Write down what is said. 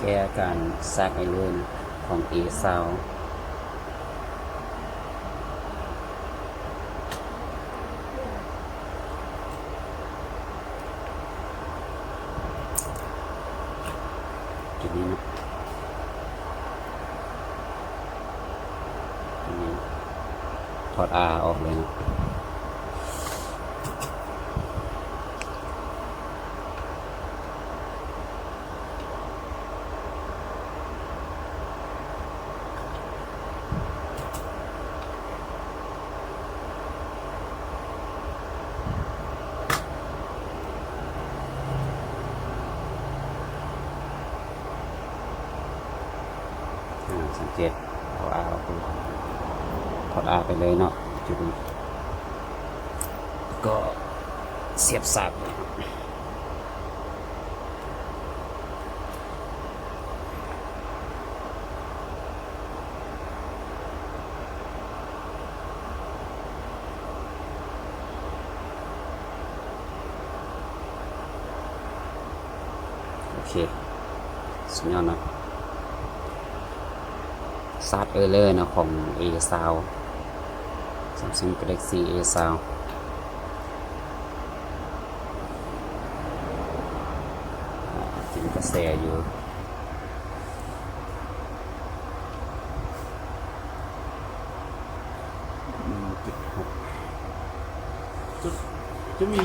ແກ້ການສາກເອີເລີນຂອງເອຊາວ. ຈຸດນີ້ເນາະ ນີ້ ຖອດອາອອກເລີຍເນາະ. ອາ ສັງເກດ ເອົາອາອອກ ຖອດອາໄປເລີຍເນາະ ຈຸດນີ້ ກໍສຽບສາກ. ໂອເຄ ສຸດຍອດເນາະ ສາກເອີເລີເນາະ ຂອງເອຊາວ Samsung Galaxy ເອຊາວ ອາ ກິນກະແສຢູ່. ໜຶ່ງຈຸດຫົກ ຈະ ຈະມີ